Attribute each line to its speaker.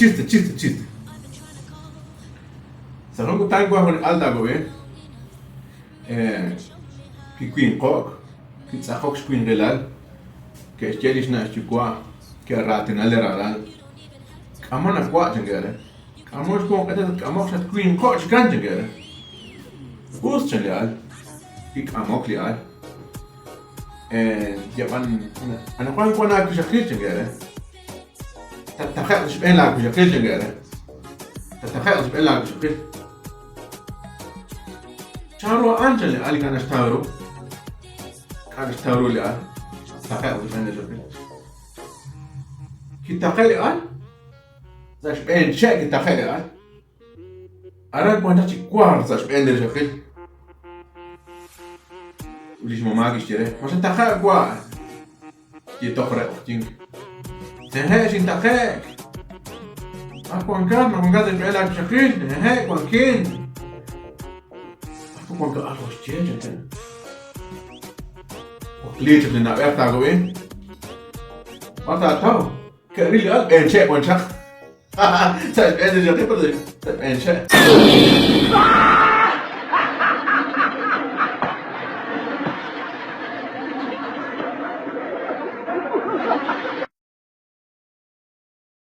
Speaker 1: Chiste, chiste, chiste. Sa' jun kutan wank jun li al taak'ub'e, kiwinqo'k, kitz'aqok xwinqilal, ke'xye li xna' xyuwa', ke'raatina li ralal, K'amon a wa', chankeb' re. K'amon xwa jo'q'e tatk'amoq xatwinqo' chikan, chankeb' re. Us, chan li al. Kik'amok li al. Yab'an anaqwan wank aawixaqil, chankeb' re. Tattaqe'q sa' xb'een laawixaqil, chankeb' re. Tattaqe'q sa' xb'een laawixaqil. Chanru a'an, chan li al, ink'a' naxtaw ru. Ink'a' naxtaw ru li al. Taqe'q sa' xb'een li rixaqil. Kitaqe' li al. Sa' xb'een che' kitaqe' li al. Aran wank chaq chi wark sa' xb'een li rixaqil. Ut li xmama kixye re, Ma xattaqe'k wa'? Xye toj re q'oqyink. Hehe', xintaqe'k. B'ar wankat? Ma wankat sa' xb'een laawixaqil? Hehe', wankin. B'ar wank a'an xye, chanken. Wakliik chaq li na'b'ej taawab'i. B'ar taataw? Ke'ril li al b'een che' wan chaq. Sa' xb'een li rixaqil, pero sa' xb'een che'.